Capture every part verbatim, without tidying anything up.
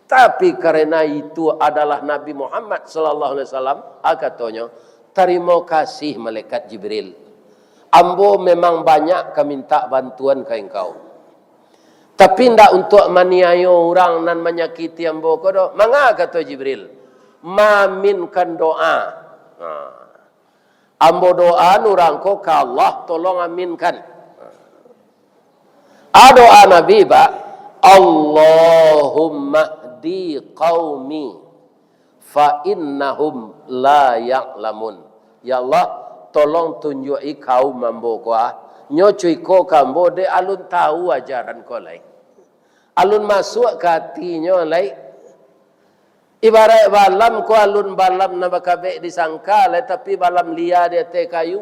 Tapi karena itu adalah Nabi Muhammad sallallahu alaihi wasallam, a, katonyo, "Tarimo kasih, Malaikat Jibril. Ambo memang banyak ka mintak bantuan ka engkau. Tapi ndak untuak maniayo urang nan manyakiti ambo ko doh." "Manga?" kato Jibril. "Maaminkan doa." Nah. Ambo doaan urang ko ka Allah, tolong aminkan. A, doa Nabi, Pak, "Allahumma hdi qaumi fa innahum la ya'lamun." Ya Allah, tolong tunjuak-i kaum ambo ko, ah. Nyo cuko ka ambo, dek alun tahu ajaran ko lai. Alun masuak ka atinyo lai. Ibaraik balam ko, alun balam nan bakabek disangka lai, tapi balam lia di ateh kayu.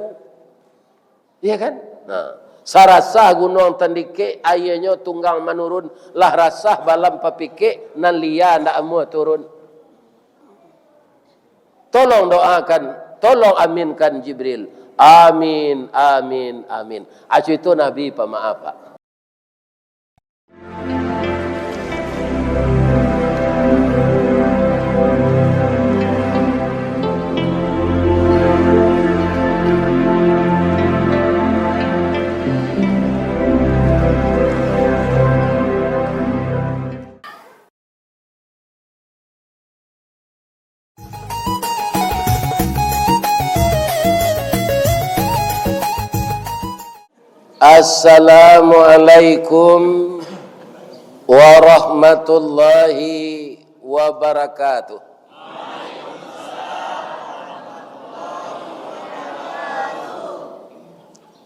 Iya kan? Nah, sarasah gunuang tandikek, aianyo tunggang manurun, lah rasah balam papikek, nan lia ndak amuah turun. Tolong doakan, tolong aminkan Jibril. Amin, amin, amin. Acu itu Nabi pamaaf, Pak. Assalamualaikum warahmatullahi wabarakatuh.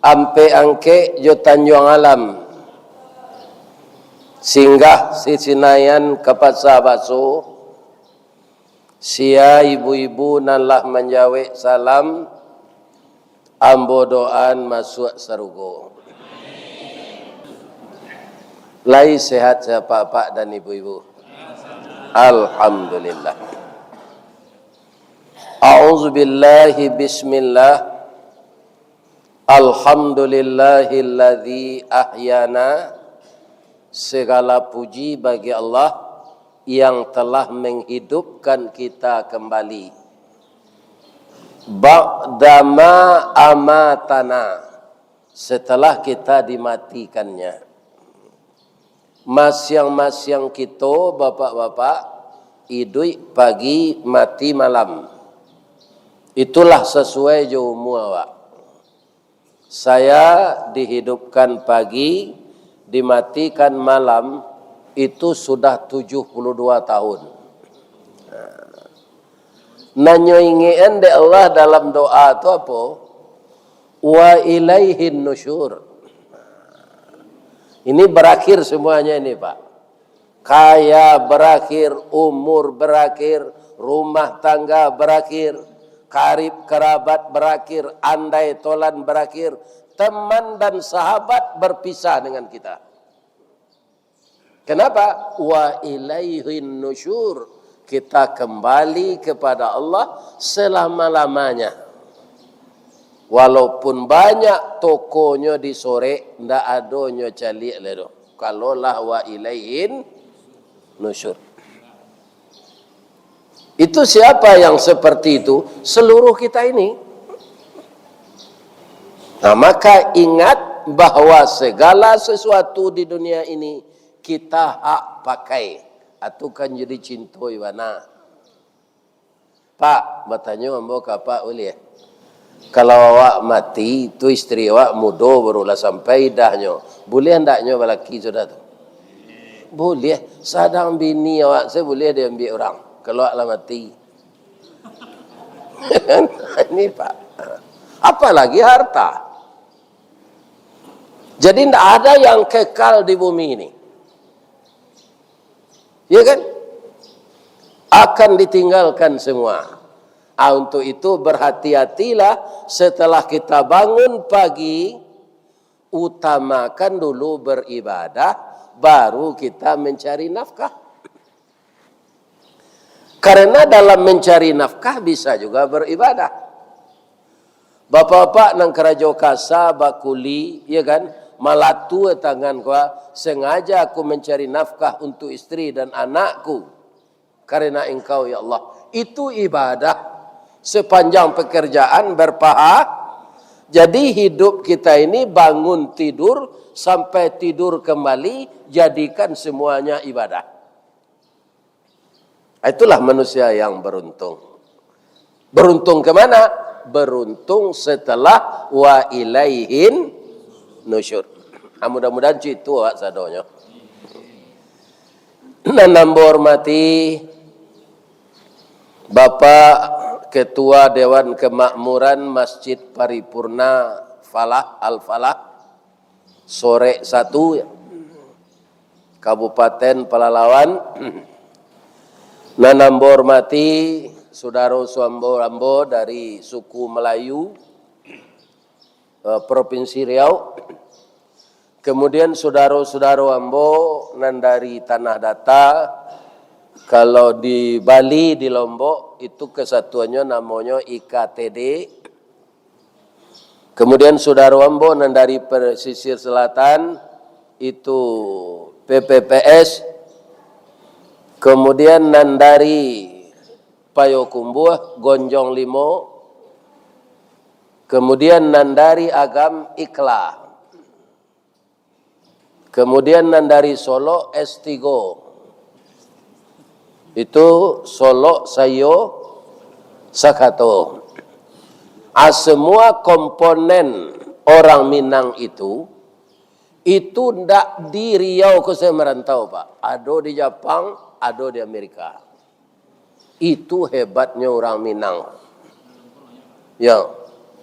Ampek Angkek jo Tanjuang Alam, singgah Sisinayan ka Pasa Baso, sia ibu-ibu nan lah manjawek salam, ambo doaan masuak sarugo. Lai sehat-sehat apak-apak dan ibu-ibu? Alhamdulillah. A'udzubillahi, bismillah. Alhamdulillahilladzi ahyana. Segala puji bagi Allah yang telah menghidupkan kita kembali. Ba'dama amatana, setelah kita dimatikannya. Masiang-masiang kito, bapak-bapak, iduik pagi, mati malam. Itulah sasuai jo umua awak. Saya dihidupkan pagi, dimatikan malam, itu sudah tujuh puluh dua tahun. Nan nyo ingekan dek Allah dalam doa tu apo? "Wa ilaihin nusyur." Ini berakhir semuanya ini, Pak. Kaya berakhir, umur berakhir, rumah tangga berakhir, karib kerabat berakhir, andai tolan berakhir, teman dan sahabat berpisah dengan kita. Kenapa? "Wa ilaihin nusyur." Kita kembali kepada Allah selama-lamanya. Walaupun banyak tokonyo disorek, ndak ado nyo caliak lai doh. Kalau lah "wa ilaihin nusyur." Itu siapa yang seperti itu? Seluruh kita ini. Nah, maka ingat bahwa segala sesuatu di dunia ini kita hak pakai. Atu kan jadi cinto ibana. Pak, batanyo ambo ka Apak buliah? Kalau awak mati, tu isteri awak mudo baru lah sampai idahnyo. Buliah ndaknyo balaki sudah tu? Buliah. Sadang bini awak se buliah diambiak urang, kalau awak lah mati. Ini, Pak. Apalagi harta. Jadi, ndak ada yang kekal di bumi ini. Ya kan? Akan ditinggalkan semua. Ah, untuk itu, berhati-hatilah setelah kita bangun pagi, utamakan dulu beribadah, baru kita mencari nafkah. Karena dalam mencari nafkah bisa juga beribadah. Bapak-bapak nan karajo kasa, bakuli, ya kan, malatua tangan ko, "Sengaja aku mencari nafkah untuk isteri dan anakku." karena Engkau, ya Allah. Itu ibadah. Sepanjang pekerjaan berpaha-, jadi hidup kita ini bangun tidur sampai tidur kembali, jadikan semuanya ibadah. Itulah manusia yang beruntung. Beruntung ke mana? Beruntung setelah wa ilaihin nusyur. Ah, mudah-mudahan citu awak sadonyo. Nan ambo hormati Bapak Ketua Dewan Kemakmuran Masjid Paripurna Falah Al-Falah, Sorek satu, ya. Kabupaten Pelalawan. Nan ambo hormati, sudaro suambo ambo dari suku Melayu, eh, Provinsi Riau. Kemudian sudaro-sudaro ambo nan dari Tanah Data, kalau di Bali, di Lombok, itu kesatuannyo namonyo I K T D. Kemudian sudaro ambo nan dari pesisir selatan, itu P P P S. Kemudian nan dari Payokumbuah, Gonjong Limo. Kemudian nan dari Agam, Ikla. Kemudian nan dari Solok, S tigo. Itu Solok saiyo sakato. Ah, semua komponen orang Minang itu, itu ndak di Riau ko sajo merantau, Pak. Ado di Japang, ado di Amerika. Itu hebatnyo urang Minang. Ya,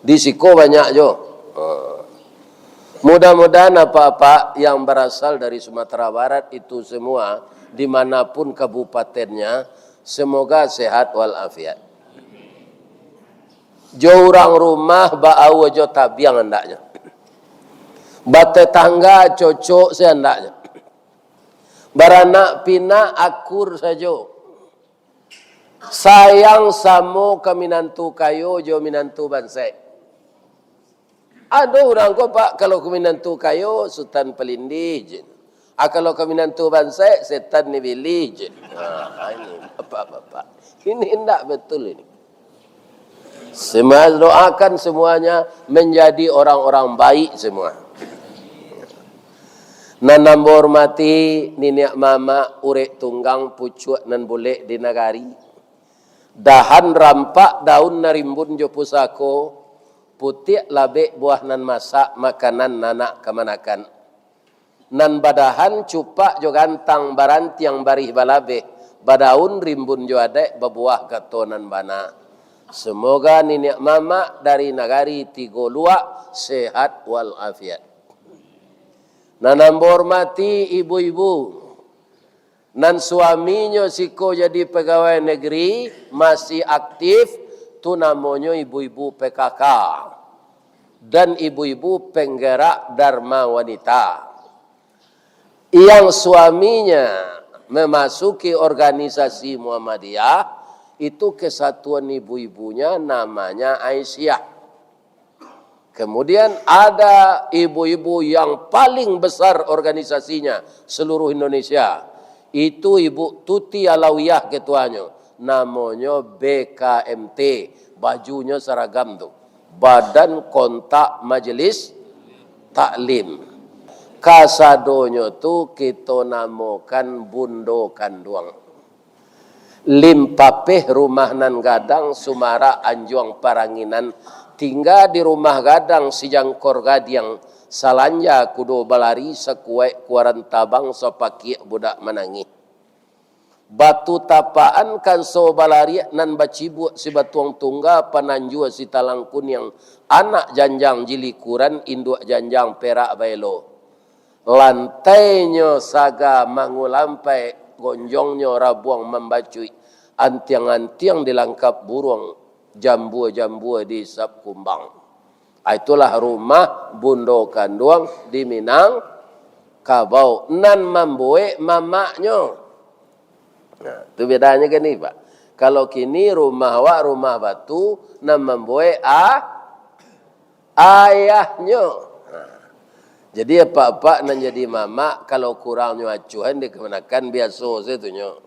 di siko banyak jo. Ha. Mudah-mudahan apak-apak yang berasal dari Sumatera Barat itu semua, dimanapun kabupatennya, semoga sehat walafiat. Jo urang rumah baaua jo tabiang andaknyo. Batetangga cocok se andaknyo. Baranak pinak akur sajo. Sayang samo ka minantu kayo jo minantu bansaik. Ado urang ko, Pak, kalau ka minantu kayo, Sutan Palindih je. Ah, kalau ka minantu bansaik, setan ni bilih je. Nah, ini, bapak-bapak. Ini indak betul ini. Semua doakan semuanya menjadi orang-orang baik semua. Nan ambo hormati niniak mamak, urek tunggang, pucuak nan bulek di nagari. Dahan rampak, daun nan rimbun jo pusako, putiak labek buah nan masak, makanan nanak kamanakan. Nan badahan cupak jo gantang, barantiang barih balabeh, badaun rimbun jo adaik, babuah kato nan bana. Semoga niniak mamak dari nagari Tigo Luak sehat walafiat. Nan ambo hormati ibu-ibu, nan suaminyo siko jadi pegawai negeri, masih aktif, tu namonyo ibu-ibu P K K dan ibu-ibu penggerak Dharma Wanita. Yang suaminya memasuki organisasi Muhammadiyah, itu kesatuan ibu-ibunya namanya Aisyah. Kemudian ada ibu-ibu yang paling besar organisasinya seluruh Indonesia. Itu Ibu Tuti Alawiyah ketuanyo. Namonyo B K M T. Bajunyo saragam tu. Badan Kontak Majelis Taklim. Kasadonyo tu kito namokan Bundo Kanduang. Limpapeh rumah nan gadang, sumarak anjuang paranginan, tingga di rumah gadang, sijangkor gadiang, salanja kudo balari, sakuwaik kuaran tabang, sapakiak budak manangih. Batu tapakan kanso balariak, nan bacibuak sibatuang tungga, pananjua sitalang kuniang, anak janjang jilikuran, induak janjang perak baelo. Lantainyo saga mangulampai, gonjongnyo rabuang mambacuik, antiang-antiang dilangkap buruang, jambua-jambua diisap kumbang. Ah, itulah rumah Bundo Kanduang di Minangkabau, nan mambuek mamaknyo. Nah, tu bedanyo kini, Pak. Kalau kini rumah awak rumah batu, nan mambuek a-, ayahnyo. Nah, jadi apak-apak nan jadi mamak, kalau kurangnyo acuhan, dikamanakan biaso sajo tu nyo.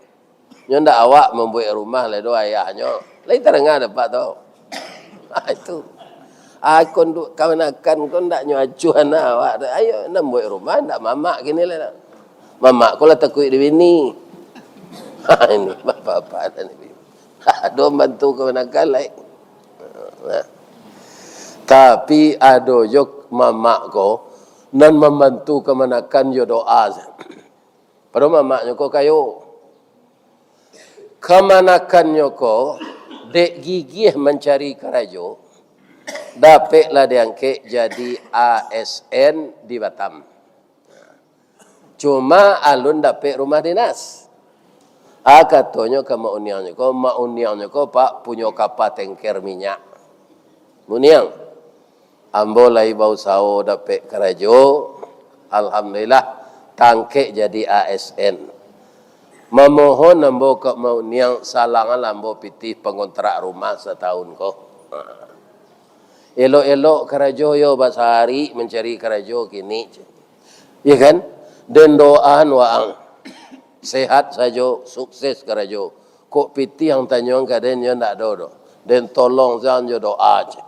Nyo ndak awak mambuek rumah lai doh ayahnyo. Lai tadanga dek apak tu. Ah, itu. Ah, ko ndak kamanakan ko ndak nyo acuah na awak. Ayo, nan buek rumah ndak mamak kini lai. Mamak ko lah takuik di bini. Ha, ini bapak-bapak ni. Ado bantu kamanakan lai. Nah. Tapi ado jo mamak ko, nan mambantu kamanakan jo doa. Padahal mamaknyo ko kayo. Kamanakannyo ko, dek gigih mancari karajo, dapeklah diangkek jadi A S N di Batam. Cuma alun dapek rumah dinas. Ah, katonyo ka Mak Uniangnyo ko, Mak Uniangnyo ko, Pak, punyo kapa tengker minyak. Mak Uniang, ambo lai bausaho dapek karajo, alhamdulillah, taangkek jadi A S N. Mamohon ambo ka Mak Uniang, salanganlah ambo pitih pangontrak rumah satahun ko. Ha. Elok-elok karajo yo, basahari mancari karajo kini. Iyo kan? Den doaan waang. Sehat sajo, sukses karajo. Kok pitih ang tanyoan ka den, yo ndak ado doh. Den tolong sajo jo doa, cek.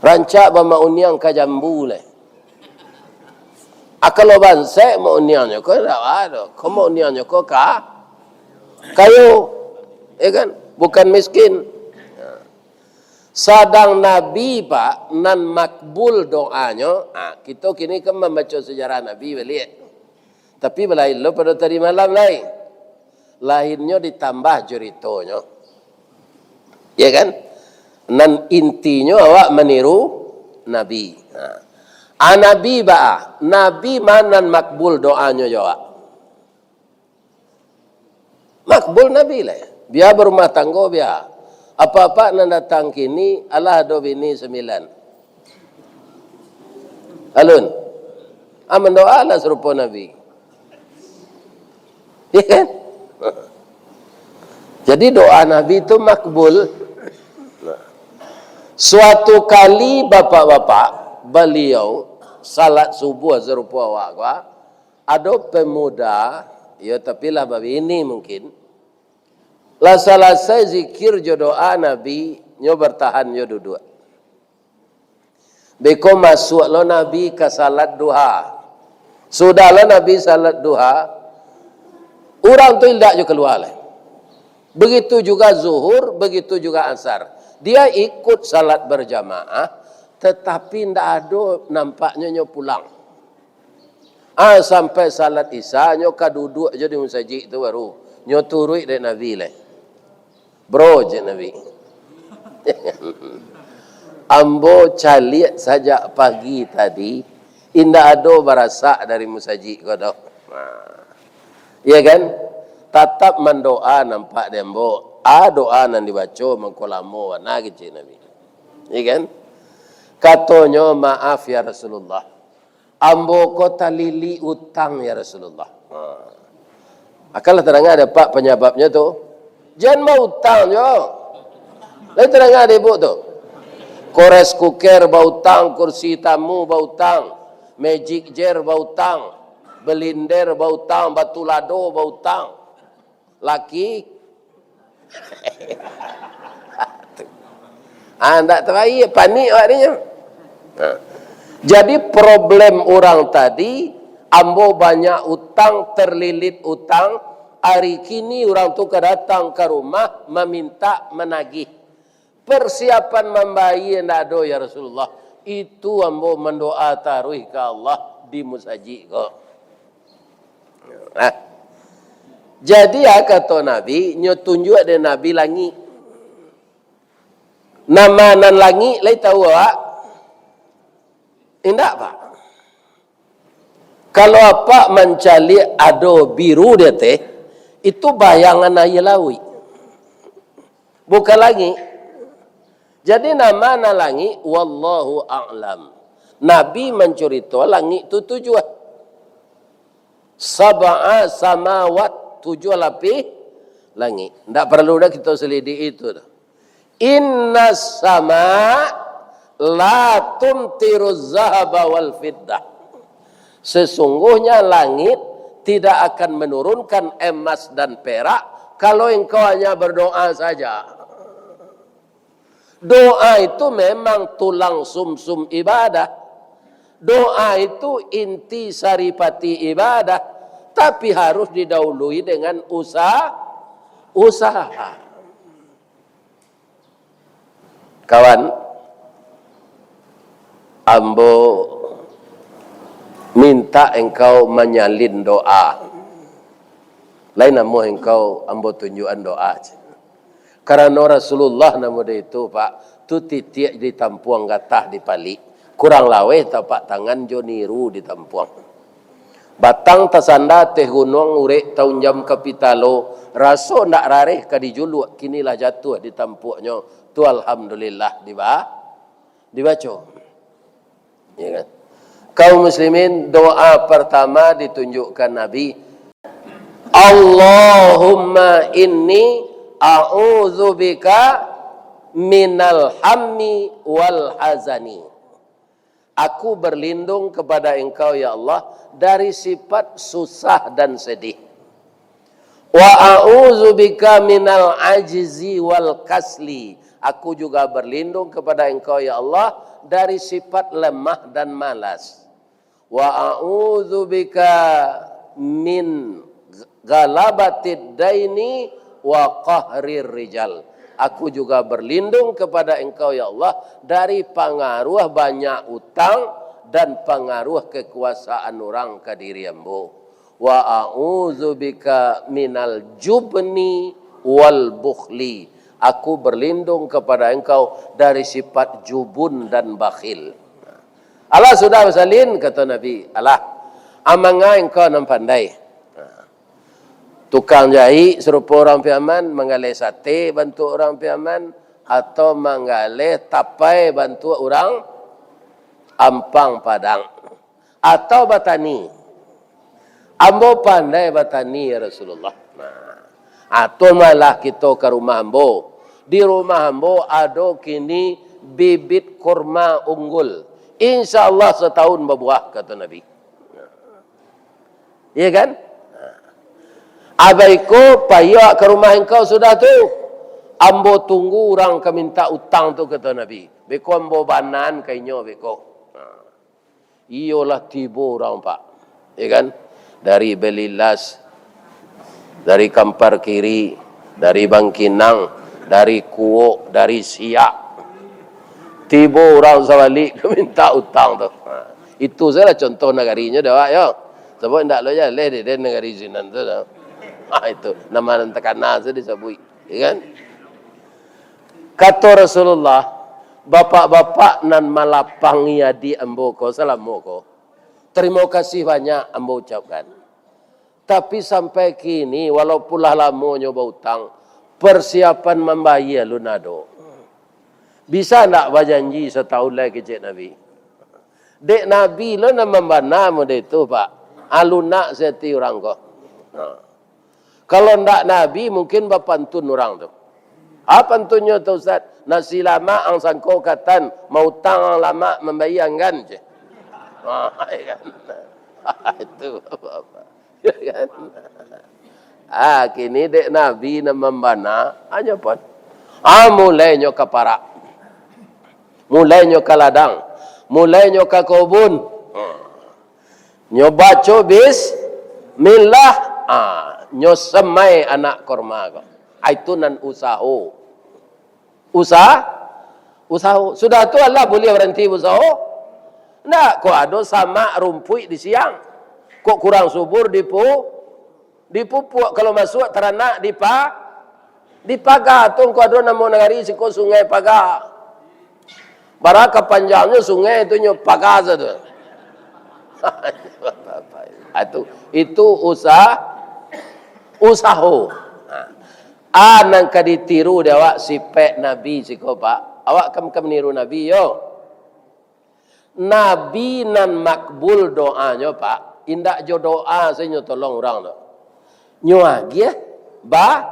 Rancak ba Mak Uniang ka Jambu lai. Ah, kalau bansaik Mak Uniangnyo ko ndak ado. Ko Mak Uniangnyo ko ka-, kayo. Ya kan? Bukan miskin. Sadang Nabi, Pak, nan makbul doanyo, ah, kito kini kan mambaco sejarah Nabi baliak. Tapi balain lo pado tadi malam lai. Lainnyo ditambah curitonyo. Ya kan? Nan intinyo awak maniru Nabi. Ha. Ah, Nabi baa? Nabi ma nan makbul doanyo jo awak? Makbul Nabi lai. Bia barumah tanggo, bia. Apak-apak nan datang kini, alah ado bini sambilan. Alun. Ah, mandoa lah sarupo Nabi. Ya kan? Jadi doa Nabi tu makbul. Nah. Suatu kali bapak-bapak, baliau salat subuh sarupo awak ko, ah. Ado pemuda, iyo tapi lah babini mungkin, lah salasai zikir jo doa Nabi, nyo bartahan jo duduak. Beko masuak lo Nabi ka salat duha. Sudah lo Nabi salat duha, urang tu indak jo kalua lai. Begitu juga zuhur, begitu juga asar. Dia ikut salat berjamaah, tetapi indak ado nampaknyo nyo pulang. Ah, sampai salat Isya, nyo ka duduak jo di musajik tu baru. Nyo turuik dek Nabi lai. Bro, cek Nabi. Ambo caliak sajak pagi tadi, indak ado barasak dari musajik ko doh. Nah. Iya kan? Tatap mandoa nampak di ambo. Ah, doa nan dibaco mangko lamo bana, kecek Nabi. Iya kan? Katonyo, "Maaf, ya Rasulullah. Ambo ko talilik utang, ya Rasulullah." Ha. Akan lah tadanga dek apak panyababnyo tu. Jan bautang jo. Lai tadanga dek ibuk tu. Kores kuker bautang, kursi tamu bautang, magic jar bautang, belinder bautang, batu lado bautang. Laki. Ah, ndak tabayia, panik awak dinyo. Ha. Jadi, problem urang tadi, ambo banyak utang, terlilit utang, ari kini urang tu ka datang ka rumah mamintak managih. Persiapan mambayia ndak ado, ya Rasulullah. Itu ambo mandoa taruih ka Allah di musajik ko. Nah. Jadi, ah, kato Nabi, nyo tunjuak dek Nabi langik. Nama nan langik lai tahu awak? Indak, Pak. Kalau apak mancaliak ado biru di ateh, itu bayangan aia lauik. Bukan langik. Jadi, nama nan langik, wallahu a'lam. Nabi mancurito langik tu tujuah. Sab'a samawat, tujuah lapih langik. Ndak paralu dah kito salidik itu dah. Innas sama la tumtiruz zahaba wal fiddah. Sesungguhnya langit tidak akan menurunkan emas dan perak kalau engkau hanya berdoa saja. Doa itu memang tulang sumsum ibadah. Doa itu inti saripati ibadah, tapi harus didahului dengan usaha, usaha. Kawan, ambo minta engkau manyalin doa. Lain namuah engkau ambo tunjuakan doa. Karano Rasulullah namo dek itu, Pak, tu titiak ditampuang, gatah dipalik. Kurang laweh tapak tangan jo niru ditampuang. Batang tasanda ateh gunuang, urek taunjam ka pitalo, raso ndak rareh ka dijuluak, kini lah jatuah ditampuaknyo. Tu alhamdulillah diba-, dibaco. Ya kan? Kaum muslimin, doa pertama ditunjukkan Nabi, "Allahumma inni a'udzubika minal hammi wal hazani." Aku berlindung kepada Engkau, ya Allah, dari sifat susah dan sedih. "Wa a'udzubika minal ajzi wal kasli." Aku juga berlindung kepada Engkau, ya Allah, dari sifat lemah dan malas. "Wa a'udzubika min ghalabatid daini wa qahrir rijal." Aku juga berlindung kepada Engkau, ya Allah, dari pangaruah banyak utang dan pangaruah kekuasaan urang ka diri ambo. "Wa a'udzubika minal jubni wal bukhli." Aku berlindung kepada Engkau dari sifat jubun dan bakhil. "Alah sudah basalin," kato Nabi. "Alah, amanga engkau nan pandai. Tukang jahik sarupo urang Piaman, manggaleh sate bantuak urang Piaman, atau manggaleh tapai bantuak urang Ampang Padang, atau batani." "Ambo pandai batani, ya Rasulullah." Nah, atau malah kito ka rumah ambo. "Di rumah ambo ado kini bibit kurma unggul. Insya Allah satahun babuah," kato Nabi. Iya kan? "Abah iko, paiak ka rumah engkau sudah tu. Ambo tunggu urang ka minta utang tu," kato Nabi. "Beko ambo banaan ka inyo beko." Iyolah, tibo urang, Pak. Ya kan? Dari Balilas, dari Kampar Kiri, dari Bangkinang, dari Kuok, dari Siak. Tibo urang sabalik ka minta utang tu. Ha. Itu sajolah contoh nagarinyo dek awak, yo. Sabab indak lo jaleh dek den nagari sinan tu, doh. Ha, itu. Nama nan takana sajo disabuik. Ya kan? Kato Rasulullah, "Bapak-bapak nan malapangi adiak ambo ko salamo ko, tarimo kasih banyak ambo ucapkan. Tapi sampai kini, walaupun lah lamonyo bautang, parsiapan mambayia alun ado. Bisa ndak bajanji satahun lai?" kecek Nabi. Dek Nabi lo nan mambana mode tu, Pak. Alunak sati urang ko. Ha. Kalau ndak Nabi, mungkin bapantun urang tu. Apa pantunnyo tu, Ustaz? Nasi lamak ang sangko katan, mautang ang lamak mambayia anggan, ceh. Ha, ya kan? Itu apa-apa. Ya kan? Ah, kini dek Nabi nan mambana, hanyo pon. Ah, mulainyo ka parak. Mulainyo ka ladang. Mulainyo ka kobun. Ha. Nyo baco bismillah, ah, nyo semai anak korma ko. Ah, itu nan usaho. Usaha, usaho. Sudah tu, alah buliah baranti usaho? Ndak, kok ado samak rumpuik di siang. Kok kurang subur dipu-, dipupuak. Kalau masuak taranak di pa-, di paga tu, kok ado namo nagari siko Sungai Paga. Bara kapanjangnyo sungai tu nyo paga sajo. Itu, itu usaha, usaho. Ha. A nan ka ditiru dek awak sipek Nabi siko, Pak. Awak kan ka maniru Nabi, yo. Nabi nan makbul doanyo, Pak, indak jo doa sajo nyo tolong urang tu. Nyo agiah ba-,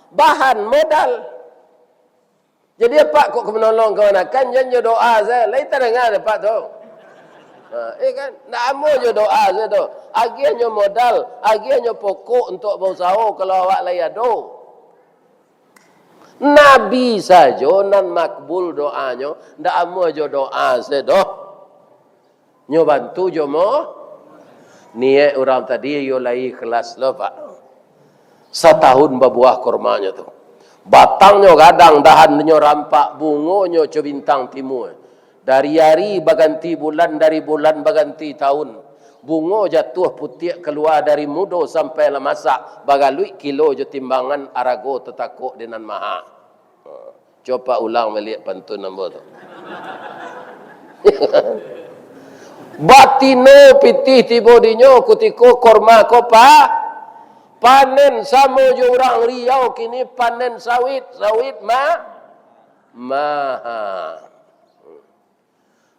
bahan modal. Jadi, apak kok ka manolong kamanakan, jan jo doa sajo. Lai tadanga dek apak tu. Ha, eh kan? Ndak amuah jo doa sajo. Agiahnyo modal, agiahnyo pokok untuak bausaho kalau awak lai ado. Nabi sajo nan makbul doanyo, ndak amuah jo doa sajo. Nyo bantu jo mo, niaik urang tadi yo lai ikhlas lo, Pak. Satahun babuah kurmanyo tu. Batangnyo gadang, dahannyo rampak, bungonyo co bintang timua. Dari ari baganti bulan, dari bulan baganti tahun. Bungo jatuah putiak kalua dari mudo sampai lah masak, bagaluik kilo jo timbangan, arago tatakok di Nan Maha. Ha. Coba ulang baliak pantun ambo tu. Batino pitih tibo dinyo kutiko korma ko pa-, panen samo jo urang Riau kini panen sawit, sawit ma-, maha.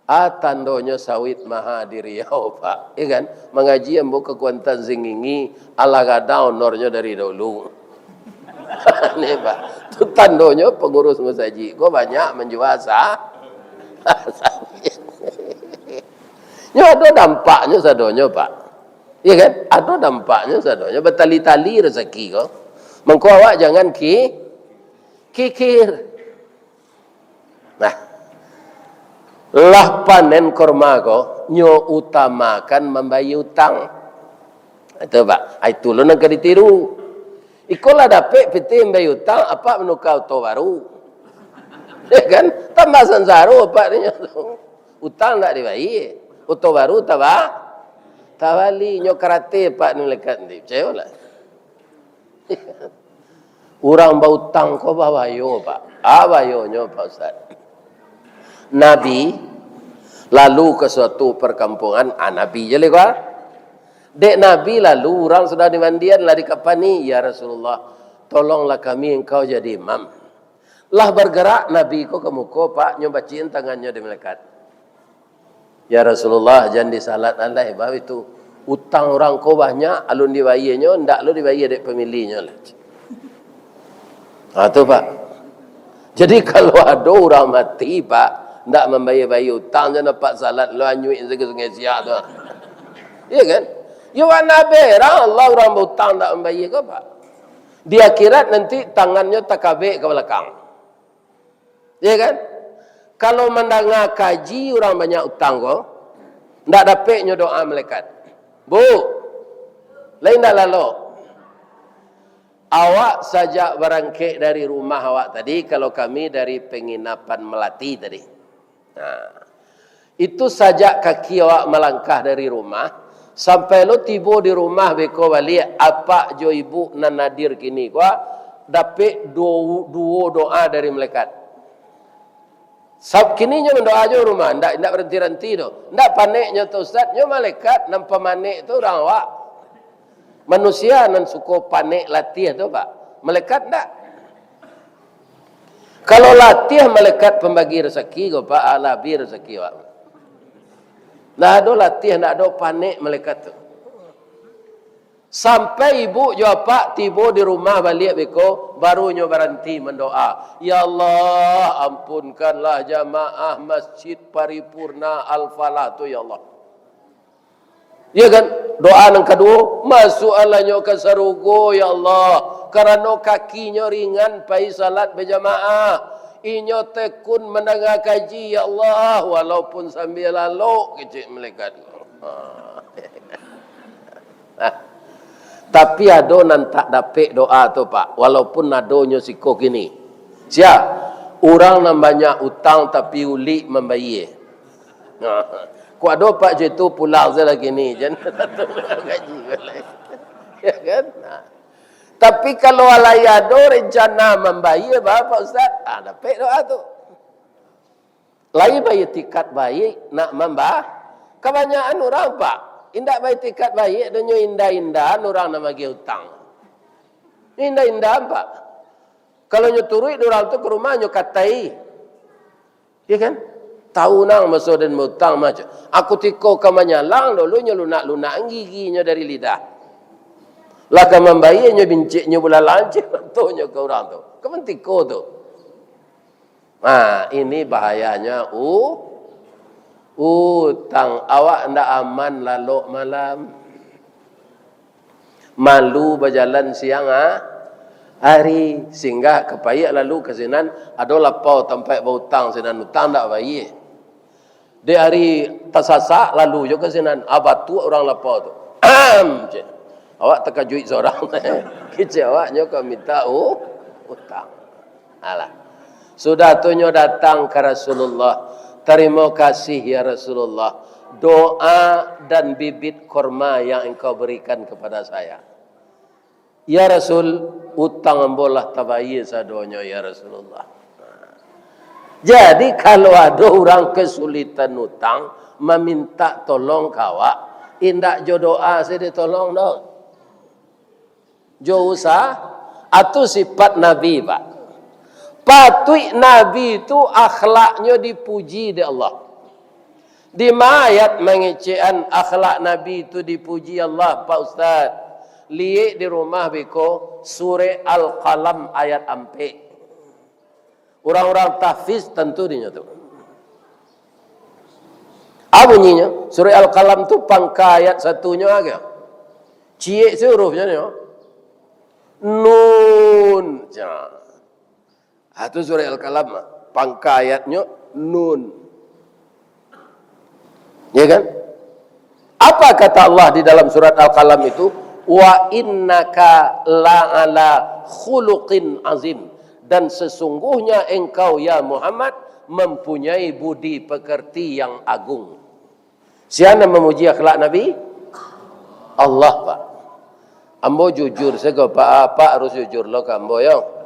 Ah, tandonyo sawit maha di Riau, Pak. Ya kan? Mangaji ambo ka Kuantan Singingi, alah gadang honornyo dari dulu. Ni, Pak. Tu tandonyo pangurus masajik ko banyak manjua sa-, sawit. Nyo ado dampaknyo sadonyo, Pak. Ya kan? Ado dampaknyo sadonyo. Batali-tali rasaki ko. Mangko awak jangan ki-, kikir. Nah, lah panen korma ko, nyo utamakan mambayia utang. Itu, Pak. Ah, itu lo nan ka ditiru. Iko lah dapek pitih mambayia utang, apak manuka oto baru. Ya kan? Tambah sansaro apak ninyo tu. Utang ndak dibayia. Oto baru taba-, tabali. Nyo karate apak ni malaikat nanti. Picayolah. Urang bautang ko babayo, Pak. Ah, bayonyo, Pak Ustaz. Nabi lalu ka suatu parkampuangan, ah, Nabi je lai ko, ah. Dek Nabi lalu, urang sudah dimandian, lah dikapani, "Ya Rasulullah, tolonglah kami, engkau jadi imam." Lah bargarak Nabi ko ka muko, Pak, nyo baciin tangannyo di malaikat. "Ya Rasulullah, jan disalat alai, bah itu. Utang urang ko banyak, alun dibayianyo, ndak lo dibayia dek pamilihnyo lah." Ha, tu, Pak. Jadi, kalau ado urang mati, Pak, ndak mambayia-bayia utang, jan apak salat lo, anyuik sajo ka Sungai Siak tu. Iya kan? Yo, mana berang Allah urang bautang ndak mambayia ko, Pak. Di akhirat nanti tangannyo takabek ka balakang. Ya kan? Kalau mandanga kaji urang banyak utang ko, ndak dapek nyo doa malaikat. "Bu, lai ndak lalok? Awak sajak barangkek dari rumah awak tadi, kalau kami dari penginapan Melati tadi. Nah, itu sajak kaki awak malangkah dari rumah, sampai lo tibo di rumah beko baliak, apak jo ibuk nan hadir kini ko, dapek duo, duo doa dari malaikat." Sab-, kini nyo mandoa jo rumah, ndak, ndak baranti-ranti doh. Ndak panek nyo tu, Ustaz, nyo malaikat nan pamanek tu urang awak. Manusia nan suko panek latiah tu, Pak. Malaikat ndak. Kalau latiah malaikat pambagi rasaki ko, Pak, ah, lah abih rasaki awak. Ndak ado latiah, ndak ado panek malaikat tu. Sampai ibuk jo apak tibo di rumah baliak beko, baru nyo baranti mandoa, "Ya Allah, ampunkanlah jamaah Masjid Paripurna Al-Falah tu, ya Allah." Ya kan? Doa nan kaduo, "Masuakkanlah nyo ka sarugo, ya Allah, karano kakinyo ringan pai salat bajamaah. Inyo tekun mandanga kaji, ya Allah, walaupun sambia lalok," kecek malaikat. Ha. Nah, tapi ado nan tak dapek doa tu, Pak, walaupun adonyo siko kini. Sia? Urang nan banyak utang tapi ulik mambayia. Nah, kok ado, Pak, jo itu pulang sajo lah kini, jan. Ya kan? Nah. Tapi kalau alai ado rencana mambayia, ba, Pak Ustaz, ah, dapek doa tu. Lai baiktikad baik nak mamba-, kabanyakan urang, Pak, indak baiktikad baik, adonyo inda-indaan urang nan magiah utang. Inda-indaan, Pak. Kalau nyo turuik urang tu ka rumah, nyo katai. Ya kan? Tahu nang maso den bautang mah, cak. Aku tiko ka manyalang, dulu nyo lunak-lunak giginyo dari lidah. Lah ka mambayia, nyo bincik, nyo bulalang, cak, matonyo ka urang tu. Ka mantiko tu. Nah, ini bahayanya u-, Utang, awak ndak aman lalok malam. Malu bajalan siang, ah, ari, singgah ka paiak lalu ka sinan, ado lapau tampaik bautang sinan, utang ndak bayie. Dek ari tasasak lalu jo ka sinan, ah, batuak urang lapau tu. Am, cek. Awak takajuik sorang. Kecek awak nyo ka minta u-, utang. Alah. Sudah tu nyo datang ka Rasulullah. "Tarimo kasih, ya Rasulullah. Doa dan bibit korma yang engkau berikan kepada saya." "Ya Rasul, utang ambo lah tabayie sadonyo, ya Rasulullah." Jadi, kalau ado urang kesulitan utang, mamintak tolong ka awak, indak jo doa sajo ditolong doh. Jo usaha, atu sifat Nabi, Pak. Patuik Nabi tu akhlaknyo dipuji dek Allah. Di ma ayat mangecekan akhlak Nabi tu dipuji Allah, Pak Ustaz? Liek di rumah biko, Surek Al-Qalam ayat ampek. Urang-urang tahfiz tantu dinyo tu. Apa bunyinyo? Surek Al-Qalam tu pangka ayat satunyo aja. Ciek se hurufnyo nyo. Nun. Ja. Ah, tu Surek Al-Qalam, pangka ayatnyo nun. Ya kan? Apa kata Allah di dalam surat Al-Qalam itu? "Wa innaka la'ala khuluqin azim." Dan sesungguhnya engkau, ya Muhammad, mempunyai budi pekerti yang agung. Sia nan mamuji akhlak Nabi? Allah, Pak. Ambo jujur sajo, Pak. Apak harus jujur lo ka ambo, yo.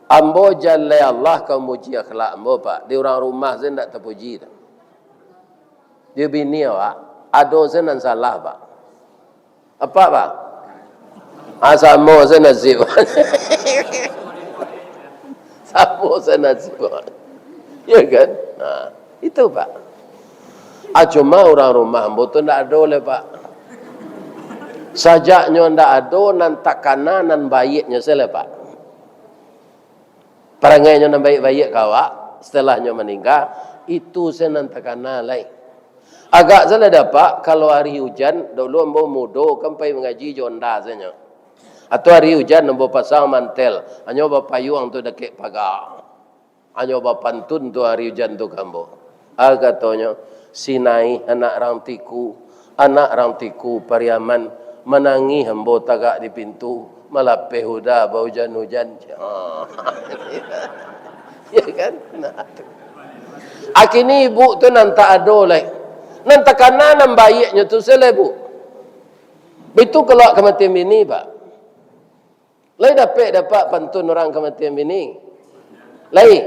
Ambo jan lai Allah ka mamuji akhlak ambo, Pak. Di urang rumah sajo ndak tapuji doh. Di bini awak, ado sajo nan salah, Pak. Apak, Pak? Ah, samo sajo nasib. Samo sajo nasib. Ya kan? Nah, itu, Pak. Ah, cuma urang rumah ambo tu ndak ado lai, Pak. Sajaknyo ndak ado, nan takana, nan baiaknyo se lai, Pak. Parangainyo nan baiak-baiak ka awak, setelah nyo maningga, itu se nan takana lai. Agak salah dapek, kalau ari ujan, dulu ambo mudo kan pai mangaji jo onda sajo. Atau ari ujan ambo pasang mantel, hanyo bapayuang tu dakek paga. Hanyo bapantun tu ari ujan tu ka ambo. Ah, katonyo, "Si Naih anak rang Tiku, anak rang Tiku Pariaman, manangih ambo tagak di pintu, malapeh uda baujan-ujan." Ya kan? Nah, tu. Akini ibu tu nan tak ado lai. Nan takana, nan baiaknyo tu se lai, Bu. Baitu kalau kamatian bini, Pak. Lai dapek, dapek pantun urang kamatian bini? Lai.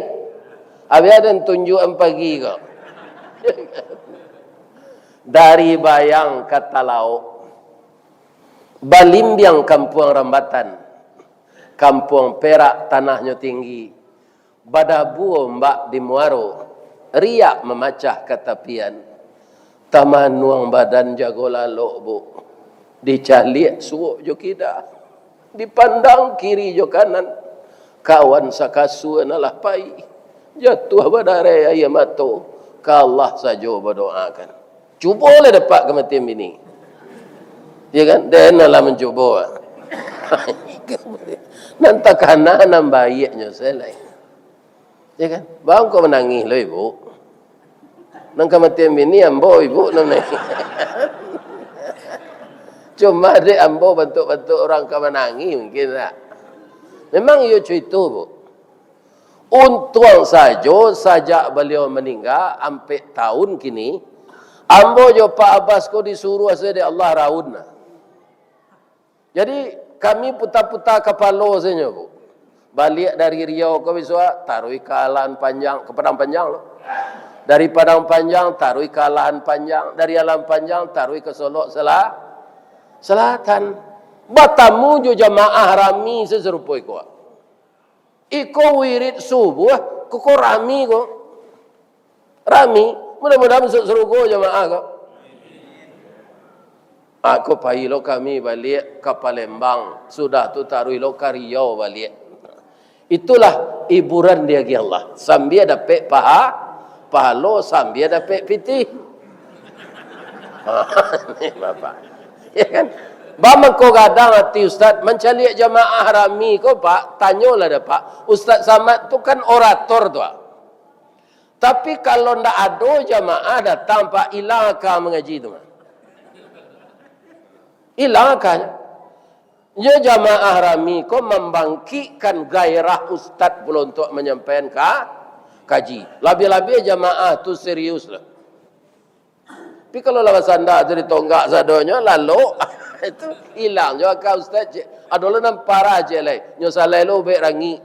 Abih den tunjuakan pagi ko. Dari Bayang ka Talaok, balimbiang kampuang Rambatan, kampuang Perak tanahnyo tinggi, badabua ombak di muaro, riak mamacah ka tapian. Tamanuang badan jago lalok, Bu. Dicaliak suok jo kida. Dipandang kiri jo kanan. Kawan sakasua nan lah pai. Jatuah badareh aia mato. Ka Allah sajo badoakan. Cubo lah dapek kamatian bini. Ya kan? Den lah mancubo. Nan takana, nan baiaknyo se lai. Ya kan? Bang, kok manangih lo ibu? Nan kamatian bini ambo, ibu nan manangih. Cuma dek ambo bantuak-bantuak urang ka manangih mungkin tak? Memang iyo cuito, Bu. Untuang sajo, sajak baliau maningga, ampek taun kini, ambo jo Pak Abbas ko disuruah sajo dek Allah raun. Jadi, kami puta-puta kapalo sajo, Bu. Baliak dari Riau ka Bisuak, taruih ka Alan Panjang, ka Padang Panjang lo. Dari Padang Panjang, taruih ka Alan Panjang. Dari Alan Panjang, taruih ka Solok Sela-, Selatan. Batamu jo jamaah rami sarupo iko. Iko wirid subuah, ko, ko rami ko. Rami, mudah-mudahan masuak sarugo jamaah ko. Ako pai lo kami baliak ka Palembang, sudah tu taruih lo ka Riau baliak. Itulah hiburan diagiah Allah, sambia dapek paha-, Pahalo sambia dapek pitih. Ha, ni Bapak. Ya kan? Ba mangko gadang ati ustaz, mancaliak jamaah rami ko, Pak, tanyolah dah, Pak. Ustaz Samad tu kan orator tu, Pak. Tapi kalau ndak ado jamaah datang, Pak, ilang aka mangaji tu, Pak. Ilang akanyo. Nyo jamaah rami ko mambangkikkan gairah ustaz pulo untuak manyampaian ka-, kaji. Labiah-labiah jamaah tu serius lah. Tapi kalau lah basanda tu ditonggak sadonyo, lalok, itu ilang jo aka ustaz, cek. Ado lo nan parah, cek, lai. Nyo salai lo ubek rangik.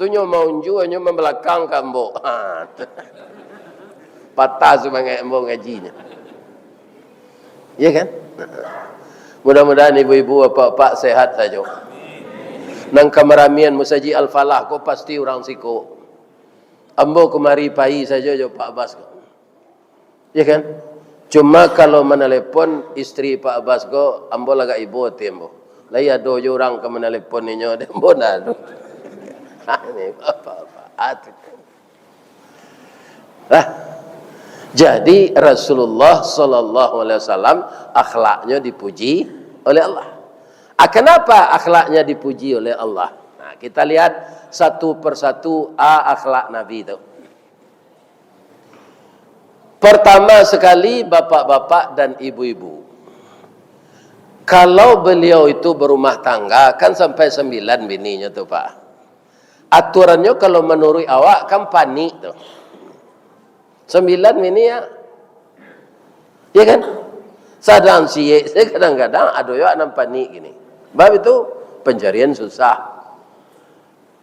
Tu nyo maunjua, nyo mambalakang ka ambo. Ha, tu. Patah sumangaik ambo ngajinyo. Iya kan? Mudah-mudahan ibu-ibu, bapak-bapak sehat sajo. Nan ka maramian Musajik Al-Falah ko pasti urang siko. Ambo kamari pai sajo jo Pak Bas ko. Iya kan? Cuma kalau manalepon istri Pak Bas ko, ambo lagak ibo ati ambo. Lai ado jo urang ka manalepon inyo, dek ambo ndak ado. Ini apa-apa. Ah, tu. Lah. Jadi Rasulullah sallallahu alaihi wasallam akhlaknya dipuji oleh Allah. Ah, kenapa akhlaknya dipuji oleh Allah? Nah, kita lihat satu persatu, ah, akhlak Nabi tu. Pertama sekali, bapak-bapak dan ibu-ibu, kalau beliau itu berumah tangga, kan sampai sembilan bininyo tu, Pak. Aturannyo kalau manuruik awak, kan panik tu. Sembilan bini, ya. Ya kan? Sadang siek, kadang-kadang ado yo nan panik gini. Bab itu, pencarian susah.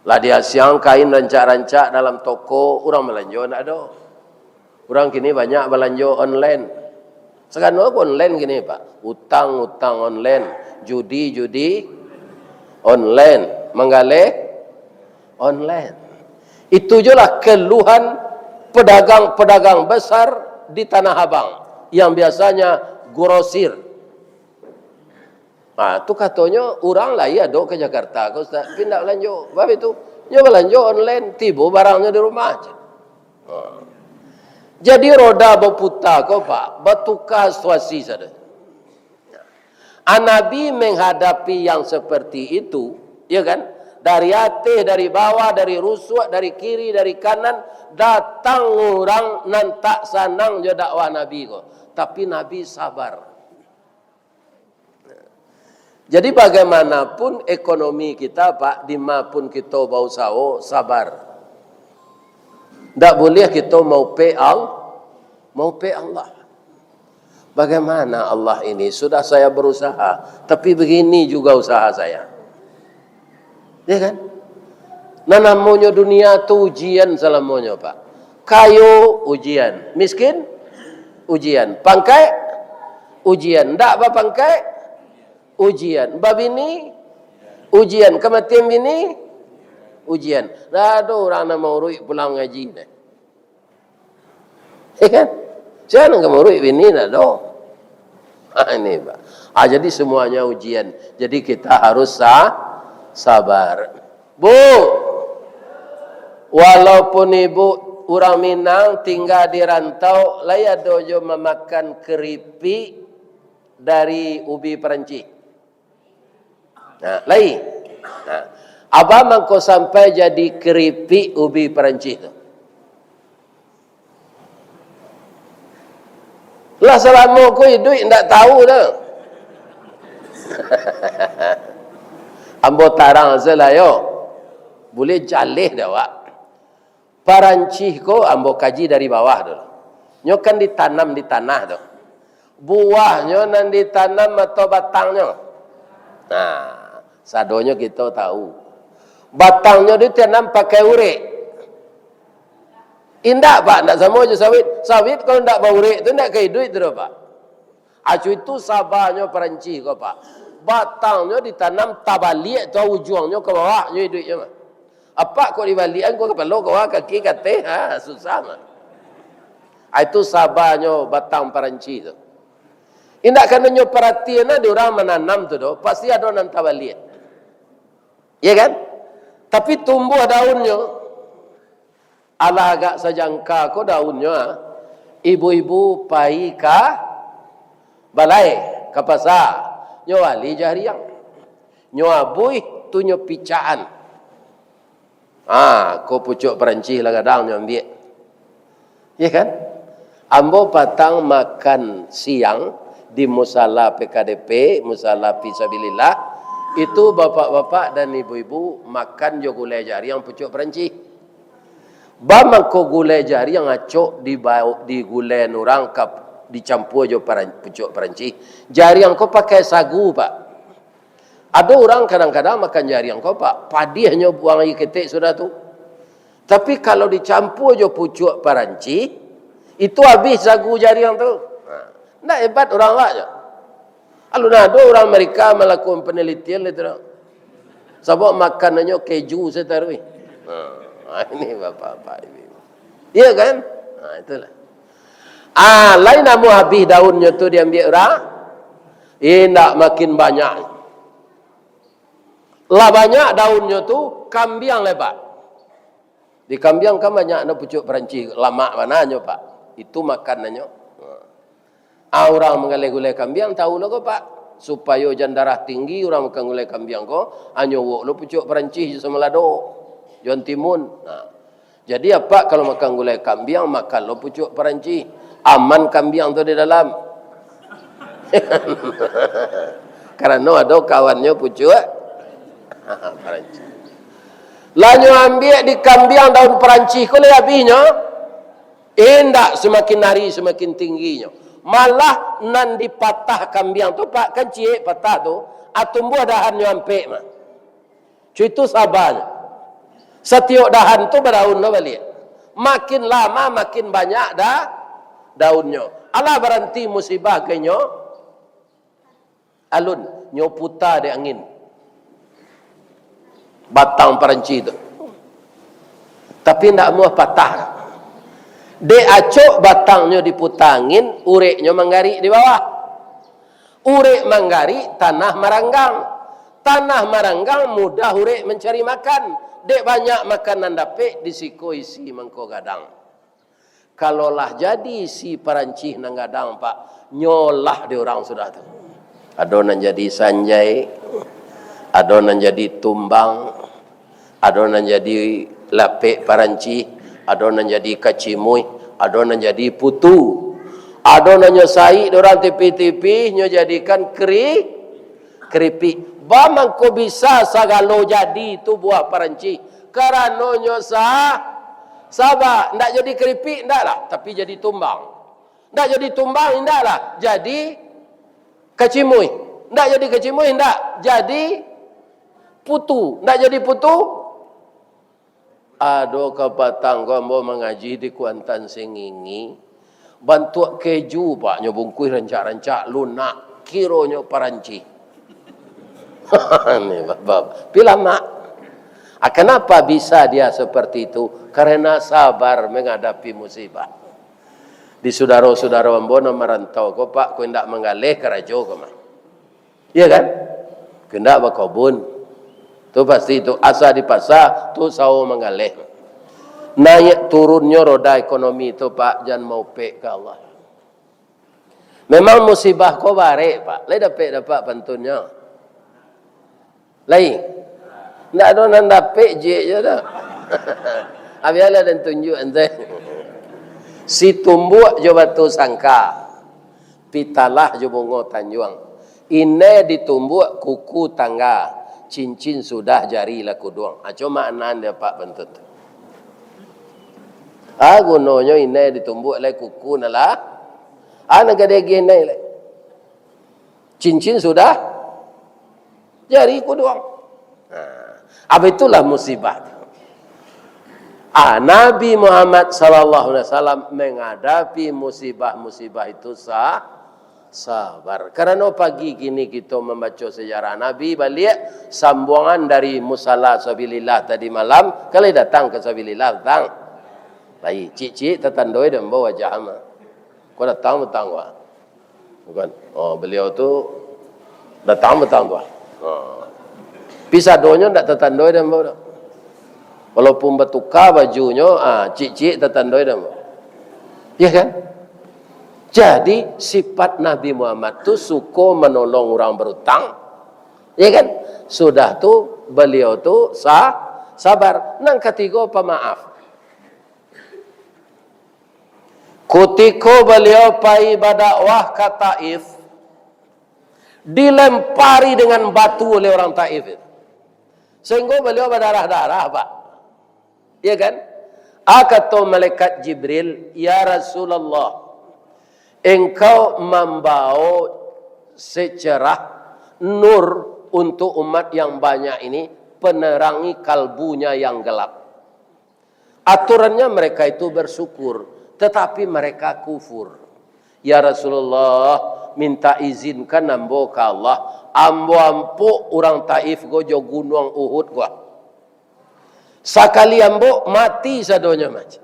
Lah diasiang kain rancak-rancak dalam toko, urang balanjo ndak ado. Urang kini banyak balanjo online. Sagalo ko online kini, Pak. Utang-utang online, judi-judi online, manggaleh online. Itu jolah keluhan pedagang-pedagang besar di Tanah Abang yang biasanya grosir. Ah, tu katonyo urang lai ado ka Jakarta ko, Ustaz, tapi ndak balanjo. Bab itu, nyo balanjo online, tibo barangnyo di rumah. Ah. Jadi roda baputa ko, Pak, batuka situasi sajo. Ah, Nabi menghadapi yang seperti itu, ya kan? Dari ateh, dari bawah, dari rusuak, dari kiri, dari kanan, datang urang nan tak sanang jo dakwah Nabi ko. Tapi Nabi sabar. Jadi, bagaimanapun ekonomi kita, Pak, di ma pun kito bausaho, sabar. Ndak buliah kito maupek Al-, maupek Allah. Bagaimana Allah ini? Sudah saya berusaha, tapi begini juga usaha saya. Ya kan? Nah, namonyo dunia tu ujian salamonyo, Pak. Kayo, ujian. Miskin, ujian. Pangkaik, ujian. Ndak bapangkaik, ujian. Babini, ujian. Kamatian bini, ujian. Ndak ado urang nan mauruik pulang ngaji deh. Ya kan? Sia nan ka mauruik bini ndak ado. Ha, ini, Pak. Ah, jadi semuanya ujian. Jadi kita harus sa-, sabar. Bu, walaupun ibu urang Minang tingga di rantau, lai ado jo mamakan keripik dari ubi Perancis. Nah, lai. Nah, Abah mangko sampai jadi keripik ubi Perancis tu. Lah salamo ko iduik ndak tahu doh. Ambo tarang sajo lah yo. Buliah jaleh dek awak. Parancih ko ambo kaji dari bawah tu. Nyo kan ditanam di tanah tu. Buahnyo nan ditanam atau batangnyo? Nah, sadonyo kito tahu. Batangnyo ditanam pakai urek. Indak, Pak, ndak samo jo sawit. Sawit kalau ndak baurek tu ndak ka iduik tu doh, Pak. Acu itu sabanyo parancih ko, Pak. Batangnyo ditanam tabaliak tu, ujuangnyo ka bawah nyo iduiknyo mah. Apak kok dibaliakan ko kapalo ka bawah, kaki ka ateh, ha, susah mah. Ah, itu sabanyo batang parancih tu. Indak karano nyo paratian di urang mananam tu doh, pasti ado nan tabaliak. Ya kan? Tapi tumbuah daunnyo. Alah agak sajangka ko daunnyo, ah. Ibu-ibu pai ka balai, ka pasa, nyo bali jariang. Nyo abuih tu nyo picakan. Ah, ko pucuak Perancih lah gadang nyo ambiak. Iya kan? Ambo patang makan siang di musala P K D P, musala fisabilillah. Itu bapak-bapak dan ibu-ibu makan jo gulai jariang pucuak Perancih. Ba mangko gulai jariang acok dibao-, digulai urang ka, dicampua jo paran-, pucuak Perancih. Jariang ko pakai sagu, Pak. Ado urang kadang-kadang makan jariang ko, Pak, padiahnyo buang aia ketek sudah tu. Tapi kalau dicampua jo pucuak Perancih, itu abih sagu jariang tu. Ha, ndak hebat urang awak jo. Alun ado urang Amerika malakukan penelitian itu doh. Sabab makanannyo keju sataruih. Ha, ini bapak-bapak ini. Iya kan? Ha, itulah. Ah, lai namuah abih daunnyo tu diambiak urang? Indak, makin banyak. Lah banyak daunnyo tu, kambiang lebat. Di kambiang kan banyak ado pucuak Perancih, lamak bananyo, Pak. Itu makanannyo. Ah, urang manggaleh gulai kambiang, tahu lo ko, Pak. Supayo jan darah tinggi, urang makan gulai kambiang ko, anyo uwok lo pucuak Perancih jo samalado, jo antimun. Nah. Jadi, apak kalau makan gulai kambiang, makan lo pucuak Perancih. Aman kambiang tu di dalam. Karano ado kawannyo pucuak Perancih. Lah nyo ambiak di kambiang daun Perancih ko lai abihnyo? Indak, samakin ari samakin tingginyo. Malah nan dipatah kambiang tu, Pak, kan ciek patah tu, ah, tumbuah dahannyo ampek mah. Cuitu sabanyo. Satiok dahan tu badaun lo baliak. Makin lama, makin banyak da-, daunnyo. Alah baranti musibah ka inyo? Alun, nyo puta dek angin. Batang Perancih tu. Tapi ndak muah patah. Dek acok batangnyo diputa angin, ureknyo manggarik di bawah. Urek manggarik, tanah maranggang. Tanah maranggang, mudah urek mancari makan. Dek banyak makan nan dapek, di siko isi mangko gadang. Kalau lah jadi isi Perancih nan gadang, Pak, nyo lah di urang sudah tu. Ado nan jadi sanjai, ado nan jadi tumbang, ado nan jadi lapek Perancih, ado nan jadi kacimuih, ado nan jadi putu. Ado nan nyo saik di urang tipih-tipih, nyo jadikan keri-, keripik. Ba mangko bisa sagalo jadi tu buah Perancih? Karano nyo sa-, sabar. Ndak jadi keripik, ndak lah, tapi jadi tumbang. Ndak jadi tumbang, indak lah, jadi kacimuih. Ndak jadi kacimuih, indak, jadi putu. Ndak jadi putu, ado kapatang ko ambo mangaji di Kuantan Sengingi. Bantuak keju, Pak, nyo bungkuih rancak-rancak, lunak, kironyo Perancih. Ni, Bapak. Pi lamak. Ah, kenapa bisa dia seperti itu? Karena sabar menghadapi musibah. Di sudaro-sudaro ambo nan marantau ko, Pak, ko indak manggaleh karajo ko mah. Iya kan? Ko indak bakobun. Tu pasti tu, asa dipasa, tu sawo manggaleh. Naiak turunnyo roda ekonomi tu, Pak, jan maupek ka Allah. Memang musibah ko barek, Pak. Lai dapek-dapek pantunnyo? Lai. Ndak ado nan dapek jek je tu. Abialah den tunjuak ente. Situmbuak jo Batusangka, Pitalah jo Bungo Tanjuang. Inai di Tumbuak kuku tangga, cincin sudah jari lah kuduang. Aco maknan dia, Pak, pantun tu. Ah, gunonyo inai di Tumbuak lai kuku nan lah. Ah, nan gadeh-gadeh inai lai. Cincin sudah jari kuduang. Nah, apa itulah musibah tu. Ah, Nabi Muhammad sallallahu alaihi wasallam menghadapi musibah-musibah itu sa-, sabar. Karano pagi kini kito mambaco sejarah Nabi baliak, sambuangan dari musala sabilillah tadi malam, kalau datang ka sabilillah, datang. Baik, cik-cik tatandoi dan bawa wajah ama. Kau datang, datang, wak. Bukan. Oh, beliau tu datang, datang tu. Oh. Pisadonyo ndak tatandoi dan bawa. Walaupun batuka bajunyo, ah, ciek-ciek tatandoi dah. Ya kan? Jadi, sifat Nabi Muhammad tu suko manolong urang barutang. Ya kan? Sudah tu, baliau tu sa-, sabar. Nan katigo, pamaaf. Kutiko baliau pai badakwah ka Taif, dilempari dengan batu oleh orang Taif itu. Sehingga baliau badarah-darah, Pak. Ya kan? A, kato malaikat Jibril, "Ya Rasulullah, engkau mambawa secerah nur untuk umat yang banyak ini, penerangi kalbunya yang gelap." Aturannya mereka itu bersyukur, tetapi mereka kufur. "Ya Rasulullah, minta izinkan ambo ka Allah, ambo ampuk urang Taif ko jo Gunuang Uhud ko. Sakali ampuk, mati sadonyo macam."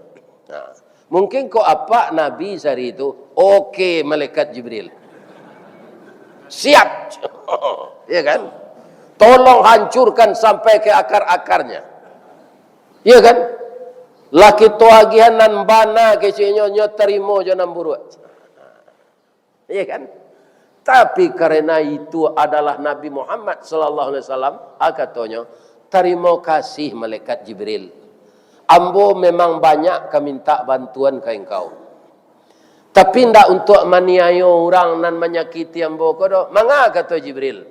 Nah, mungkin kok apak Nabi sari itu, "Oke, malaikat Jibril. Siap." Ya kan? "Tolong hancurkan sampai ke akar-akarnya." Iya kan? Lah kito agiahan nan bana keceknyo, nyo tarimo jo nan buruak. Iya kan? Tapi karena itu adalah Nabi Muhammad sallallahu alaihi wasallam, a, katonyo, "Tarimo kasih, malaikat Jibril. Ambo memang banyak ka minta bantuan ka engkau. Tapi ndak untuak maniayo urang nan manyakiti ambo ko doh." "Manga," kato Jibril,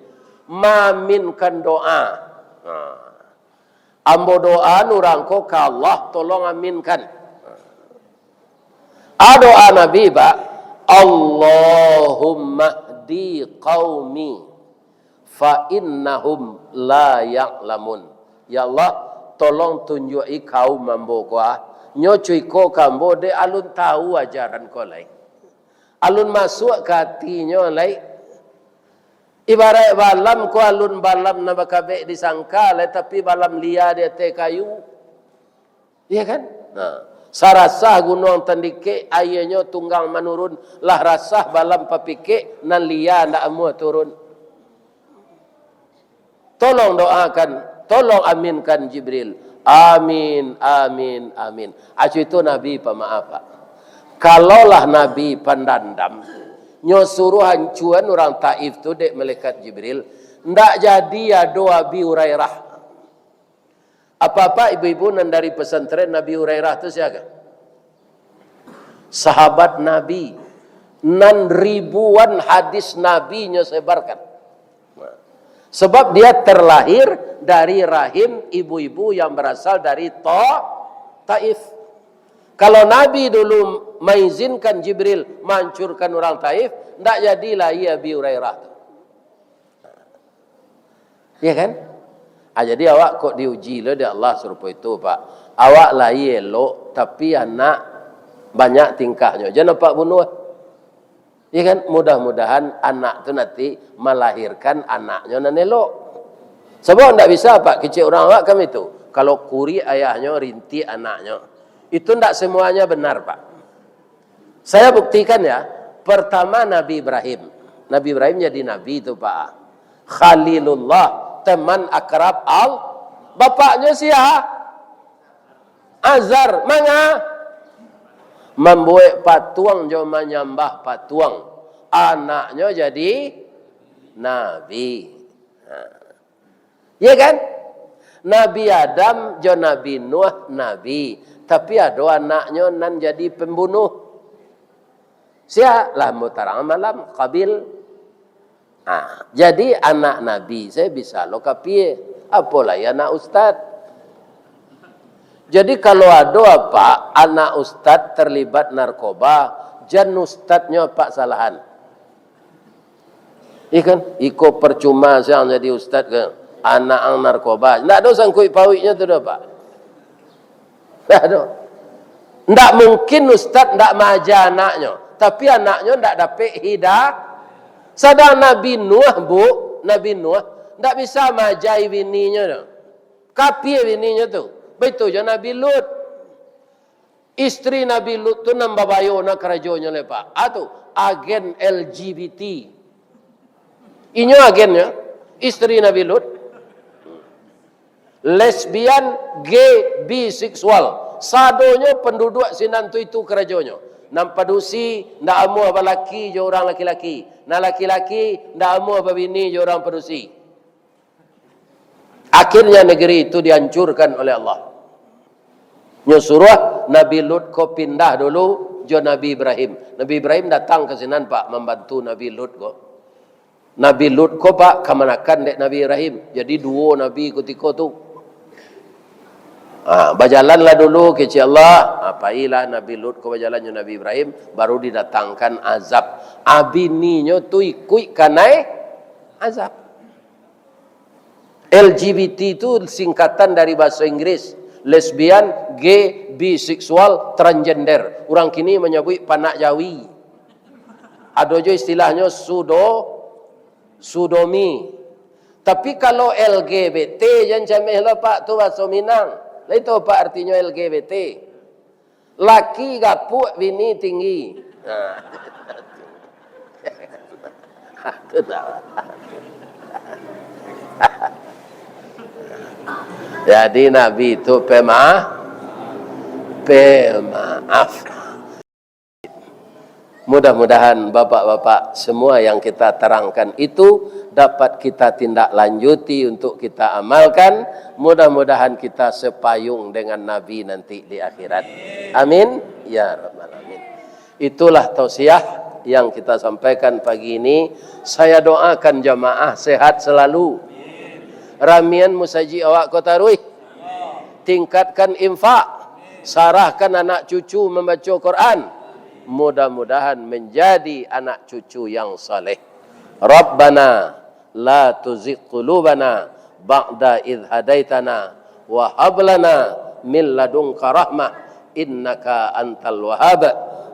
"maaminkan doa." Nah. "Ambo doaan urang ko ka Allah, tolong aminkan." A, doa Nabi, Pak, "Allahumma hdi qaumi fa innahum la ya'lamun." "Ya Allah, tolong tunjuak-i kaum ambo ko, ah. Nyo cuiko ka ambo, dek alun tahu ajaran ko lai. Alun masuak ka atinyo lai." Ibaraik balam ko alun balam nan bakabek di sangka lai, tapi balam lia di ateh kayu. Iya kan? Nah, sarasah gunuang tandikek, aianyo tunggang manurun, lah rasah balam papikek, nan lia ndak amuah turun. Tolong doakan, tolong aminkan Jibril. Amin, amin, amin. Acu itu Nabi pamaaf, Pak. Kalaulah Nabi pandandam, nyo suruh hancuan urang Taif tu dek malaikat Jibril, ndak jadi ado Abi Hurairah. Apak-apak, ibu-ibu nan dari pesantren Nabi Hurairah tu siapa? Sahabat Nabi, nan ribuan hadis Nabi nyo sebarkan. Nah, sebab dia terlahir dari rahim ibu-ibu yang berasal dari Ta-, Taif. Kalau Nabi dulu maizinkan Jibril mancurkan urang Taif, ndak jadi lahia Abi Hurairah tu. Iya kan? Ah, jadi awak kok diuji lo dek Allah sarupo itu, Pak. Awak lahia elok, tapi anak banyak tingkahnyo. Jan apak bunuah. Iya kan? Mudah-mudahan anak tu nanti malahirkan anaknyo nan elok. Sabab ndak bisa, Pak, kecek urang awak kan itu. Kalau kurik ayahnyo, rintik anaknyo. Itu ndak semuanya benar, Pak. Saya buktikan ya. Pertama Nabi Ibrahim. Nabi Ibrahim jadi nabi tu, Pak. Khalilullah, teman akrab Al-, bapaknyo sia? Azar. Manga? Mambuek patuang jo manyambah patuang. Anaknyo jadi nabi. Nah. Ya kan? Nabi Adam jo Nabi Nuh nabi, tapi ado anaknyo nan jadi pembunuh. Sia lah ambo tarang malam, Qabil. Ah, jadi anak nabi se bisa lo kapia, apo lai anak ustad. Jadi kalau ado apak anak ustad terlibat narkoba, jan ustadnyo apak salahan. Iya kan? Iko percuma siang jadi ustad ko, anak ang narkoba. Ndak ado sangkuik pauiknyo tu doh, Pak. Ndak ado. Ndak mungkin ustad ndak maaja anaknyo, tapi anaknyo ndak dapek hida-, sadang Nabi Nuh, Bu, Nabi Nuh ndak bisa maajai bininyo tu. Kapia bininyo tu. Baitu jo Nabi Lut. Istri Nabi Lut tu nan babayo na karajonyo lai, Pak. A tu, agen L G B T. Inyo agennyo, istri Nabi Lut. Lesbian, gay, biseksual. Sadonyo panduduak sinan tu itu karajonyo. Nan padusi ndak amuah balaki jo urang laki-laki. Nan laki-laki ndak amuah babini jo urang padusi. Akhirnya negeri itu dihancurkan oleh Allah. Nyo suruah Nabi Lut ko pindah dulu jo Nabi Ibrahim. Nabi Ibrahim datang ka sinan, Pak, mambantu Nabi Lut ko. Nabi Lut ko, Pak, kamanakan dek Nabi Ibrahim. Jadi duo nabi kutiko tu. Ha, bajalanlah dulu kecek Allah. Ha, pailah Nabi Lut ko bajalan jo Nabi Ibrahim, baru didatangkan azab. Abininyo tu ikuik kanai azab. L G B T tu singkatan dari bahasa Inggris, lesbian, gay, biseksual, transgender. Urang kini manyabuik panak jawi. Ado jo istilahnyo sudo, sudomi. Tapi kalau L G B T, jan cameh lo, Pak, tu bahaso Minang. Lah itu, Pak, artinyo L G B T. Laki gapuak, bini tinggi. Nah. Jadi Nabi itu pema-, pemaaf. Mudah-mudahan bapak-bapak semua yang kita terangkan itu dapat kita tindak lanjuti untuk kita amalkan. Mudah-mudahan kita sepayung dengan Nabi nanti di akhirat. Amin. Ya Rabbal Alamin. Itulah tausiah yang kita sampaikan pagi ini. Saya doakan jamaah sehat selalu. Ramian musajik awak ko taruih. Tingkatkan infak. Sarahkan anak cucu mambaco Quran. Mudah-mudahan menjadi anak cucu yang saleh. Rabbana la tuzigh qulubana ba'da idh hadaitana wa hab lana min ladunka rahmah innaka antal wahhab.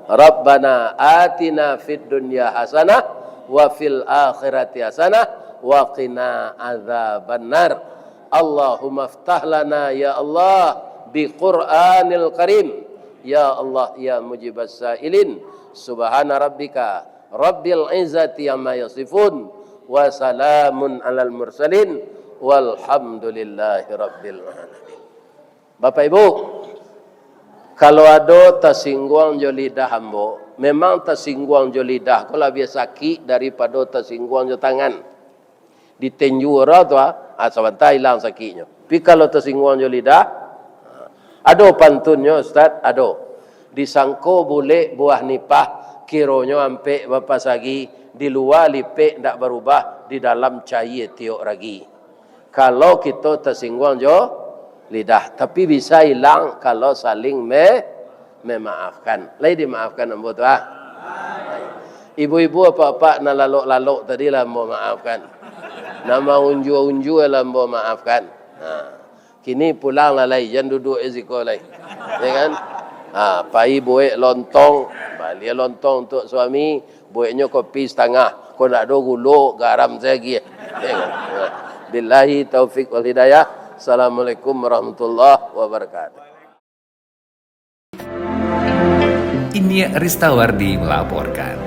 Rabbana atina fid dunya hasanah wa fil akhirati hasanah wa qina adzabannar. Allahumma iftah lana ya Allah bi Qur'anil Karim. Ya Allah, ya mujibas sailin. Subhana rabbika rabbil izzati amma yasifun. Wa salamun alal mursalin. Walhamdulillahi rabbil alamin. Bapak Ibu, kalau ado tasingguang jo lidah ambo, memang tasingguang jo lidah ko labiah sakik daripado tasingguang jo tangan. Ditenju urang tu, ah, ah, sabanta ilang sakiknyo. Tapi kalau tasingguang jo lidah, ah, ado pantunnyo, Ustaz, ado. Disangko bulek buah nipah, kironyo ampek bapasagi, di lua lipek ndak barubah, di dalam cayie tiok ragi. Kalau kito tasingguang jo lidah, tapi bisa ilang kalau saling me-, memaafkan. Lai dimaafkan ambo tu, ah? Ibu-ibu, apak-apak nan lalok-lalok tadi lah ambo maafkan. Nan maunjua-unjua lah ambo maafkan. Ha. Kini pulang lah lai, jan duduak di siko lai. Ya kan? Ha, pai buek lontong, bali lontong untuak suami, bueknyo kopi satangah. Kok ndak ado gulo, garam sajo agiah. Ya kan? Ha. Billahi taufik wal hidayah. Assalamualaikum warahmatullahi wabarakatuh. Inyiak Ristawardi melaporkan.